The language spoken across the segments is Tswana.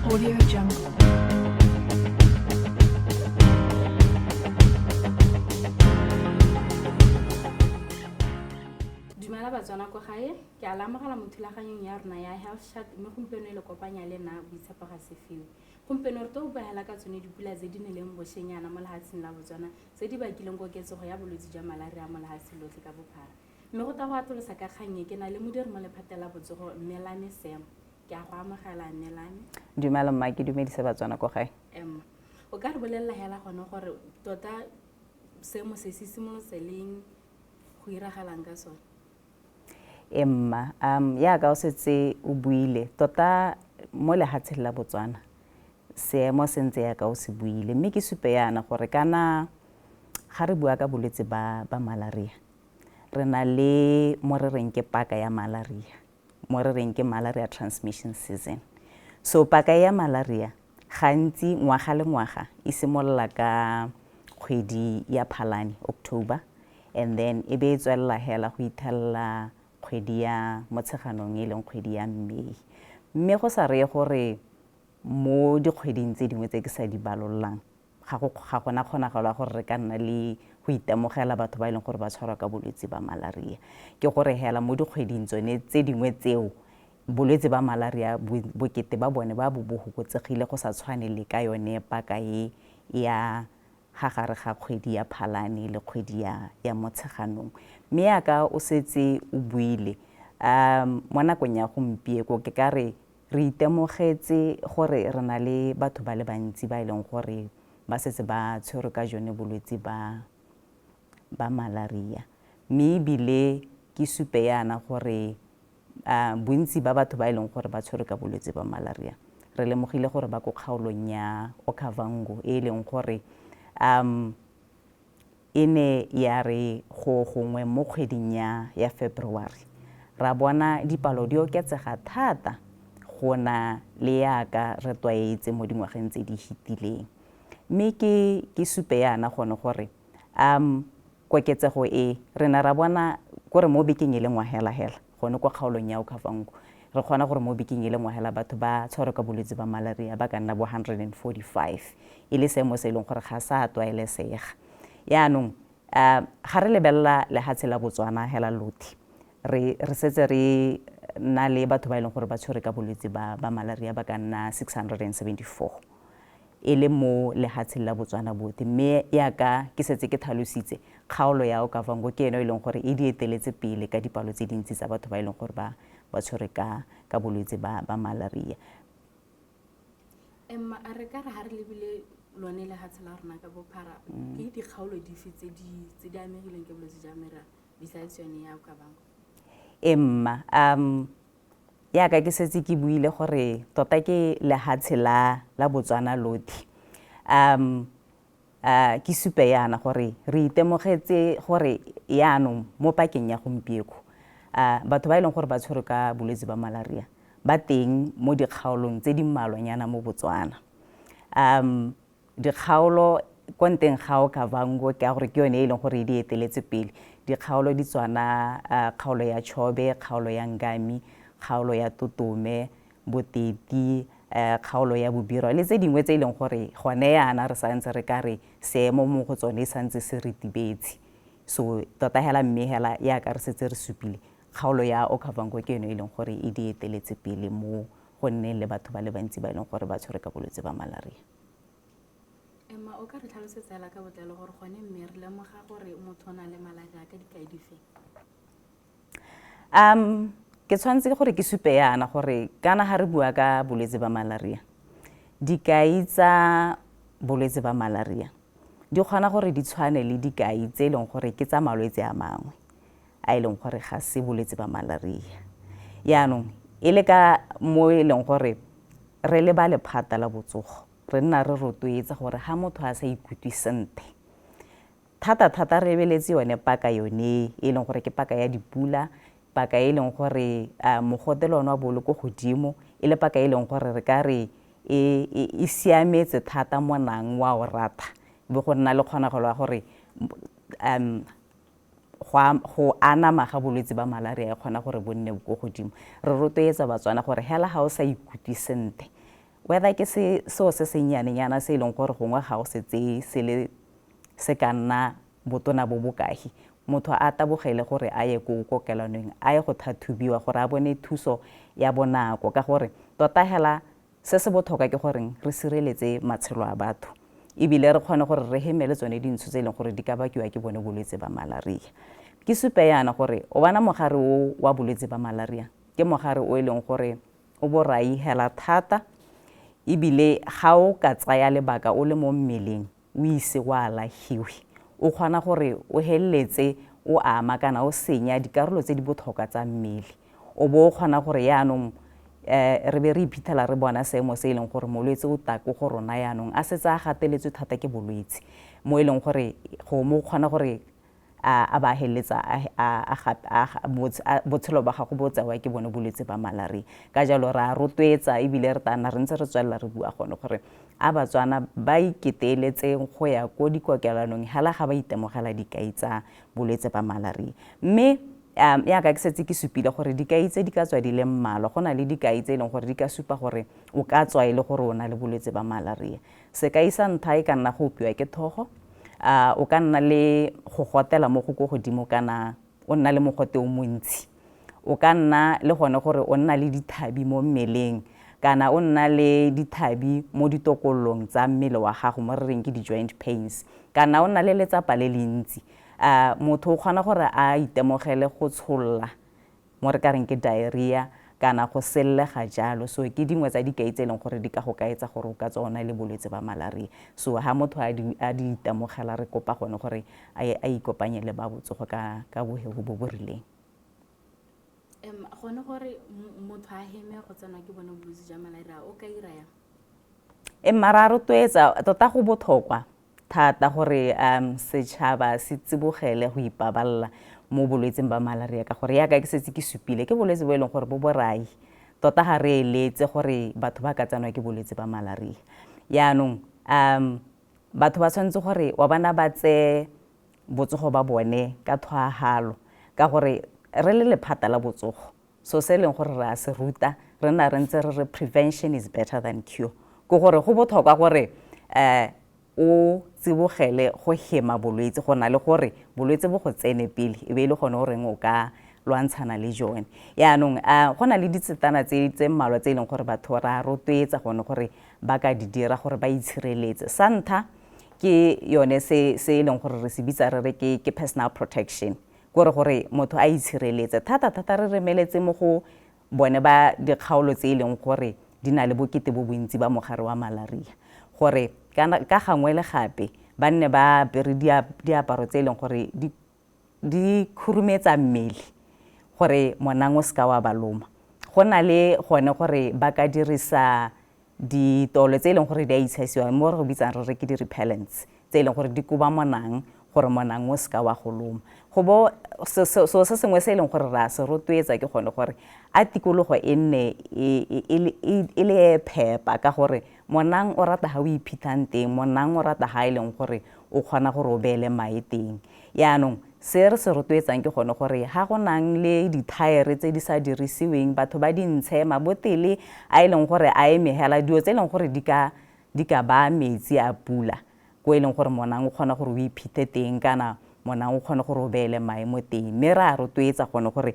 Audio Jungle. Dumela Batswana ko gae, ke a la amogela mo thulaganyong ya rona ya Health Chat mme gompieno e le kopanya le nna Boitshepo ga Sefiwe. Gompieno re tlo bua hela ka tsone dipula tse di neleng bošenyana mo lehatsheng la Botswana tse di bakileng koketsego ya bolwetse jwa malaria mo lehatsheng lotlhe ka bophara. Mme go tla go atolosa ka kgang e ke na le modiri mo lephateng la botsogo Mmelane Sam. Ke a go amogela Mmelane. Dumela mma, ke dumedise Batswana ko gae. Emma, o ka re bolelela hela gone gore tota seemo se se simolotse leng, go iragalang ka sone? Emma, yaka o setse o buile, tota mo lehatsheng la Botswana seemo se ntse yaka o se buile, mme ke supe yana gore kana ga re bua ka bolwetse ba malaria, re na le mo re reng ke paka ya malaria, mo re reng ke malaria transmission season. So paka ya malaria gantsi ngwaga le ngwaga e simolola ka kgwedi ya Phalane, October, and then e be e tswelela hela go ithella kgwedi ya Motsheganong e leng kgwedi ya May. Mme go sa reye gore mo dikgweding tse dingwe tse ke sa di balollang ga gona kgonagalo ya gore re ka nna le go itemogela batho ba e leng gore ba tshwarwa ka bolwetse ba malaria. Ke gore hela mo dikgweding tsone tse dingwe tseo bolwetse ba malaria bokete ba bone ba bo bo fokotsegile go sa tshwane le ka yone paka e ya ga gare ga kgwedi ya Phalane le kgwedi ya Motsheganong. Mme yaka o setse o buile, mo nakong ya gompieko ke ka re re itemogetse gore re na le batho ba le bantsi ba e leng gore ba setse ba tshwerwe ka jone bolwetse ba malaria. Mme ebile ke supe yana gore bontsi ba batho ba e leng gore ba tshwerwe ka bolwetse ba malaria, re lemogile gore ba ko kgaolong ya Okavango e leng gore e ne ya re go gongwe mo kgweding ya February ra bona dipalo di oketsega thata go na le yaka re tlwaetse mo dingwageng tse di fetileng. Mme ke supe yana gone gore koketsego e re ne ra bona kore mo bekeng e le nngwe hela hela gone kwa kgaolong ya Okavango re kgona gore mo bekeng e le nngwe hela batho ba tshwarwe ka bolwetse ba malaria ba ka nna bo 145, e le seemo se e leng gore ga sa tlwaelesega. Yaanong ga re lebelela lehatshe la Botswana hela lotlhe, re setse re na le batho ba e leng gore ba tshwerwe ka bolwetse ba malaria ba ka nna 674 e le mo lehatsheng la Botswana botlhe. Mme yaka ke setse ke tlhalositse, kgaolo ya Okavango ke eno e leng gore e di eteletse pele ka dipalo tse dintsi tsa batho ba e leng gore ba tshwerwe ka bolwetse ba malaria. Emma, a re ka re ha re lebile lone lehatshe la rona ka bophara, ke dikgaolo dife tse di amegileng ke bolwetse jwa malaria besides yone ya Okavango? Emma, yaka ke setse ke buile gore tota ke lehatshe la Botswana lotlhe. Ke supe yana gore re itemogetse gore yaanong mo pakeng ya gompieko, batho ba e leng gore ba tshwerwe ka bolwetse ba malaria ba teng mo dikgaolong tse di mmalwanyana mo Botswana. Dikgaolo ko nteng ga Okavango ke a gore ke yone e leng gore e di eteletse pele. Dikgaolo di tswana kgaolo ya Chobe, kgaolo ya Ngami, kgaolo ya Totome, Boteti, kgaolo ya Bobirwa le tse dingwe tse e leng gore gone yana re santse re ka re seemo mo go tsone e santse se ritibetse. So tota hela mme hela yaka re setse re supile, kgaolo ya Okavango ke yone e leng gore e di eteletse pele mo go nneng le batho ba le bantsi ba e leng gore ba tshwerwe ka bolwetse ba malaria. Emma, o ka re tlhalosetsa hela ka botlalo gore gone mme re lemoga gore motho o na le malaria ka dikai dife? Ke tshwanetse gore ke supe yana gore kana ga re bua ka bolwetse ba malaria, dikai tsa bolwetse ba malaria di kgona gore di tshwane le dikai tse e leng gore ke tsa malwetse a mangwe a e leng gore ga se bolwetse ba malaria. Yaanong e le ka mo e leng gore re le ba lephata la botsogo re nna re rotloetsa gore ga motho a sa ikutlwe sentle, thata thata re lebeletse yone paka yone e leng gore ke paka ya dipula, paka e leng gore mogote le one wa bo le ko godimo, e le paka e leng gore re ka re e siametse thata monang wa o rata, be go nna le kgonagalo ya gore go anama ga bolwetse ba malaria e kgona gore bo nne ko godimo. Re rotloetsa Batswana gore hela ga o sa ikutlwe sentle, Whether ke se seo se sennyanenyana se e leng gore gongwe ga o se tseye se le se ka nna botona bo bokahi, motho a tabogele gore a ye ko kokelwaneng a ye go thathubiwa gore a bone thuso ya bonako, ka gore tota hela se se botlhokwa ke goreng re sireletse matshelo a batho ebile re kgone gore re hemele tsone dintsho tse e leng gore di ka bakiwa ke bone bolwetse ba malaria. Ke supe yana gore o bona mogare o wa bolwetse ba malaria ke mogare o e leng gore o borai hela thata, ebile ga o ka tsaya lebaka o le mo mmeleng o ise o alahiwe, o kgona gore o heleletse o ama kana o senya dikarolo tse di botlhokwa tsa mmele, o bo o kgona gore yaanong re be re iphitlhela re bona seemo se e leng gore molwetse o tla ko go rona yaanong a setse a gateletswe thata ke bolwetse, mo e leng gore go mo kgona gore a ba heleletsa botshelo ba gago bo tsewa ke bone bolwetse ba malaria. Ka jalo re a rotloetsa ebile re tla nna re ntse re tswelela re bua gone gore a Batswana ba iketeletseng go ya ko dikokelwanong hela ga ba itemogela dikai tsa bolwetse ba malaria. Mme yaka ke setse ke supile gore dikai tse di ka tswa di le mmalwa, go na le dikai tse e leng gore di ka supa gore o ka tswa e le gore o na le bolwetse ba malaria. Sekai sa ntlha e ka nna go opiwa ke thogo, o ka nna le go gotela mo go ko godimo kana o nna le mogote o montsi, o ka nna le gone gore o nna le dithabi mo mmeleng kana o nna le dithabi mo ditokololong tsa mmele wa gago mo re reng ke di-joint pains, kana o nna le letsapa le le ntsi. Motho o kgona gore a itemogele go tsholola mo re ka reng ke diarrhea kana go sellega jalo. So ke dingwe tsa dikai tse e leng gore di ka go kaetsa gore o ka tswa o na le bolwetse ba malaria. So ha motho a di itemogela, re kopa gone gore a ikopanye le ba botsogo ka bohego bo bo rileng. Gone gore motho a heme go tsenwa ke bone bolwetse jwa malaria, o ka ira yang? Mma ra rotloetsa tota, go botlhokwa thata gore setšhaba se tsibogele go ipaballa mo bolwetseng ba malaria, ka gore yaka ke setse ke supile ke bolwetse bo e leng gore bo borai tota, ga re eletse gore batho ba ka tsenwa ke bolwetse ba malaria. Yaanong batho ba tshwanetse gore wa bona ba tseye botsogo ba bone ka tlhoahalo, ka gore re le lephata la botsogo, so se e leng gore re a se ruta, re nna re ntse re re prevention is better than cure, ke gore go botlhokwa gore o tsibogele go hema bolwetse go na le gore bolwetse bo go tsene pele e be e le gone o reng o ka lwantshana le jone. Yaanong go na le ditsetana tse mmalwa tse e leng gore batho ra rotloetsa gone gore ba ka di dira gore ba itshireletse. Sa ntlha ke yone se e leng gore re se bitsa re re ke personal protection, kore gore motho a itshireletse thata thata. Re remeletse mo go bone ba dikgaolo tse e leng gore di na le bokete bo bontsi ba mogare wa malaria, gore ka gangwe le gape ba nne ba apere diaparo tse e leng gore di khurumetsa mmele gore monang o seka wa ba loma. Go na le gone gore ba ka dirisa ditolo tse e leng gore di a itshasiwa, mo re go bitsang re re ke di-repellents, tse e leng gore di koba monang gore monang o seka wa go loma. Go bo so se sengwe se e leng gore re a se rotloetsa ke gone gore a tikologo e nne e le e phepa, ka gore monang o rata ga o iphitlhang teng, monang o rata ga e leng gore o kgona gore o beele mae teng. Yaanong se re se rotloetsang ke gone gore ga go nang le dithaere tse di sa dirisiweng, batho ba di ntshe, mabotele a e leng gore a eme hela, dilo tse e leng gore di ka baya metsi a pula ko e leng gore monang o kgona gore o iphithe teng kana monang o kgone gore o beele mae mo teng. Mme re a rotloetsa gone gore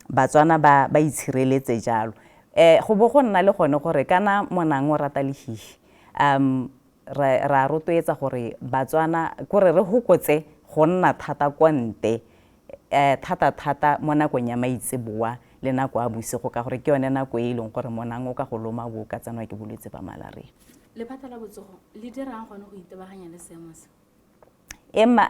Batswana ba itshireletse jalo. Go bo go nna le gone gore kana monang o rata lehihi, re a rotloetsa gore Batswana kore re hokotse go nna thata kwa nte, thata thata mo nakong ya maitseboa le nako ya bosigo, ka gore ke yone nako e e leng gore monang o ka go loma bo o ka tsenwa ke bolwetse ba malaria. Lephata la botsogo le dirang gone go itebaganya le seemo se? Emma,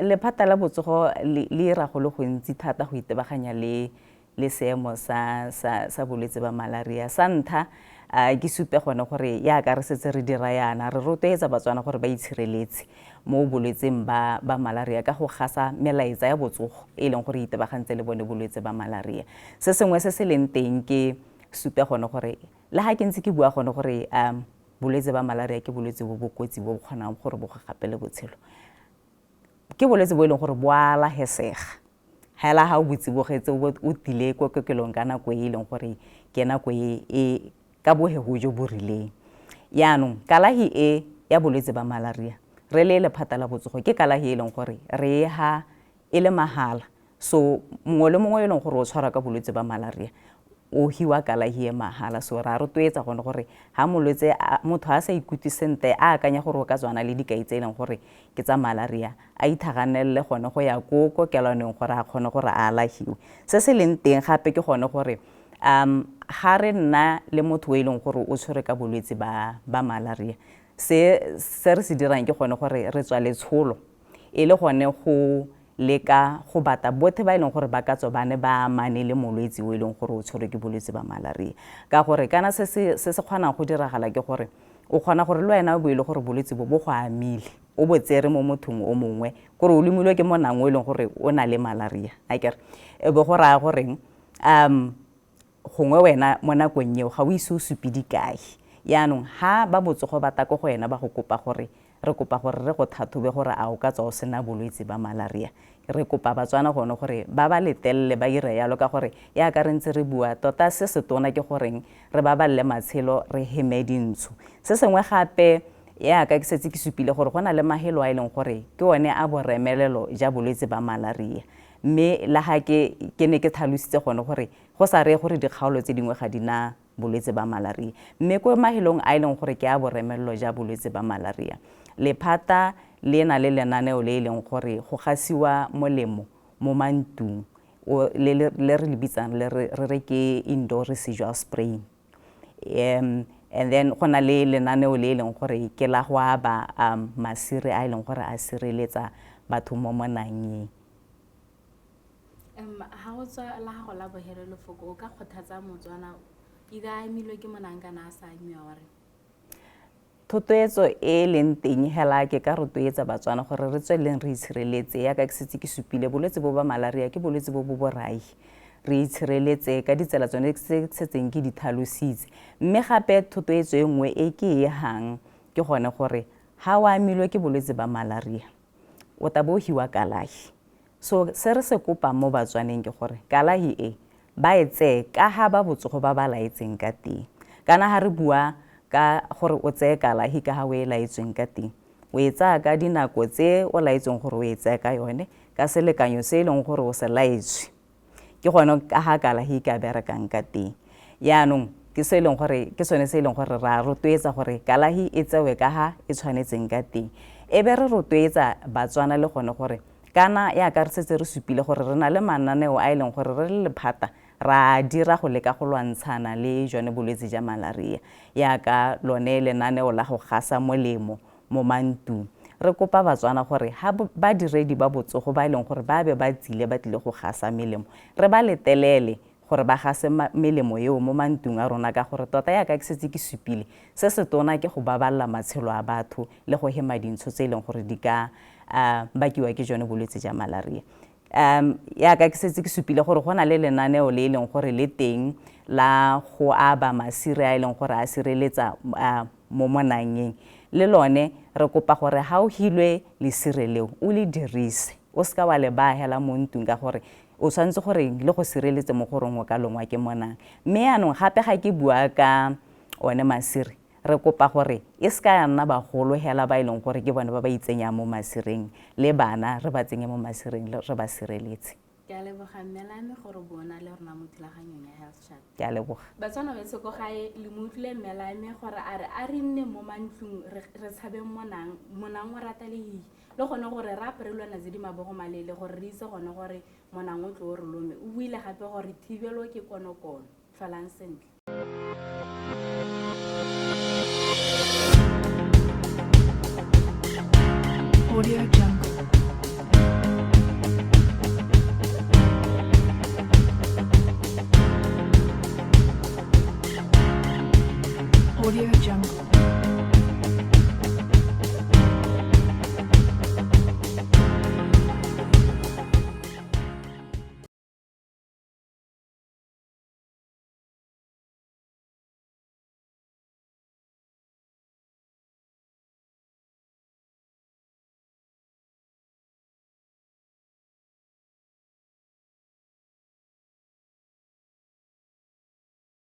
lephata la botsogo le ira go le gontsi thata go itebaganya le seemo sa bolwetse ba malaria. Sa ntlha, ke supe gone gore yaka re setse re dira yana, re rotloetsa Batswana gore ba itshireletse mo bolwetseng ba malaria ka go gasa melaetsa ya botsogo e leng gore itebagantse le bone bolwetse ba malaria. Se sengwe se se leng teng ke supe gone gore le ga ke ntse ke bua gone gore bolwetse ba malaria ke bolwetse bo bokotsi bo bo kgonang gore bo go gapele botshelo, ke bolwetse bo e leng gore bo a alafesega hela ga o bo tsibogetse, o tile ko kokelong ka nako e e leng gore ke nako e ka bohego jo bo rileng. Yaanong kalahi e ya bolwetse ba malaria re le lephata la botsogo ke kalahi e leng gore re e ha e le mahala. So mongwe le mongwe e leng gore o tshwarwa ka bolwetse ba malaria o hiwa kalahi e mahala. So ra rotloetsa gone gore ha molwetse motho a sa ikutlwe sentle a akanya gore o ka tswana le dikai tse e leng gore ke tsa malaria a ithaganelele gone go ya ko kokelwaneng gore a kgone gore a alahiwe. Se se leng teng gape ke gone gore ga re nna le motho o e leng gore o tshwerwe ka bolwetse ba malaria se re se dirang ke gone gore re tswa letsholo e le gone go leka go bata bothe ba e leng gore ba ka tswa ba ne ba amane le molwetse o e leng gore o tshwerwe ke bolwetse ba malaria. Ka gore kana se se kgonang go diragala ke gore o kgona gore le wena o bo e le gore bolwetse bo bo go amile o bo tsere mo mothong o mongwe kore o lomilwe ke monang o e leng gore o na le malaria akere e bo go raya goreng gongwe wena mo nakong eo ga o ise o supe dikai. Yaanong ha ba botsogo ba tla ko go wena ba go kopa gore re kopa gore re go thathobe gore a o ka tswa o sena bolwetse ba malaria, re kopa Batswana gone gore ba ba letelele ba ire yalo ka gore yaka re ntse re bua tota se se tona ke goreng re babalele matshelo re heme dintsho. Se sengwe gape yaka ke setse ke supile gore go na le mahelo a e leng gore ke one a boremelelo ja bolwetse ba malaria, mme la ga ke ne ke tlhalositse gone gore go sa reye gore dikgaolo tse dingwe ga di na bolwetse ba malaria, mme ko mahelong a e leng gore ke a boremelelo ja bolwetse ba malaria lephata le na le lenaneo le e leng gore go gasiwa molemo mo mantlong le re le bitsang le re re ke indoor residual spraying. And then go na le lenaneo le e leng gore ke la go aba masire a e leng gore a sireletsa batho mo monangeng. Ha o tswa la gago la bohelo lefoko o ka kgothatsa Motswana either a amilwe ke monang kana a sa amiwa wa reng? Thotloetso e leng teng hela ke ka rotloetsa Batswana gore re tsweleleng re itshireletse yaka ke setse ke supile bolwetse bo ba malaria ke bolwetse bo bo borai. Re itshireletse ka ditsela tsone tse ke setseng ke di tlhalositse. Mme gape thotloetso e nngwe e ke e hang ke gone gore ha o amilwe ke bolwetse ba malaria o tla bo o hiwa kalahi. So se re se kopang mo Batswaneng ke gore kalahi e ba e tseye ka ha ba botsogo ba ba laetseng ka teng. Kana ha re bua ka gore o tseye kalahi ka ha o e laetsweng ka teng, o e tsaya ka dinako tse o laetsweng gore o e tseye ka yone, ka selekanyo se e leng gore o se laetswe. Ke gone ka ha kalahi e ka berekang ka teng. Yaanong ke se e leng gore ke sone se e leng gore ra rotloetsa gore kalahi e tsewe ka ha e tshwanetseng ka teng. E be re rotloetsa Batswana le gone gore kana yaka re setse re supile gore re na le mananeo a e leng gore re le lephata ra dira go leka go lwantshana le jone bolwetse ja malaria yaka lone lenaneo la go gasa molemo mo mantlong. Re kopa Batswana gore ha badiredi ba botsogo ba e leng gore ba be ba tsile ba tlile go gasa melemo re ba letelele gore ba gase melemo eo mo mantlong a rona ka gore tota yaka ke setse ke supile se se tona ke go baballa matshelo a batho le go hema dintsho tse e leng gore di ka bakiwa ke jone bolwetse ja malaria. Yaka ke setse ke supile gore go na le lenaneo le e leng gore le teng la go aba masire a e leng gore a sireletsa mo monangeng. Le lone re kopa gore ha o hilwe lesire leo o le dirise, o seka wa le baya hela mo ntlong ka gore o tshwanetse gore le go sireletse mo goreng o ka longwa ke monang. Mme yaanong gape ga ke bua ka one masire re kopa gore e seka ya nna bagolo hela ba e leng gore ke bone ba ba itsenyang mo masireng, le bana re ba tsenye mo masireng re ba sireletse. Ke a leboga mme la me gore bona le rona mo thulaganyong ya Health Chat. Ke a leboga. Batswana ba ko gae le mo utlwile mme la me gore a re a re nne mo mantlong re tshabeng monang, monang o rata lehihi le gone gore re apare lwana tse di mabogo maleele gore re itse gone gore monang o tlo o re lome. O buile gape gore thibelo ke konokono. Tlholang sentle. Audio Jungle. Audio Jungle.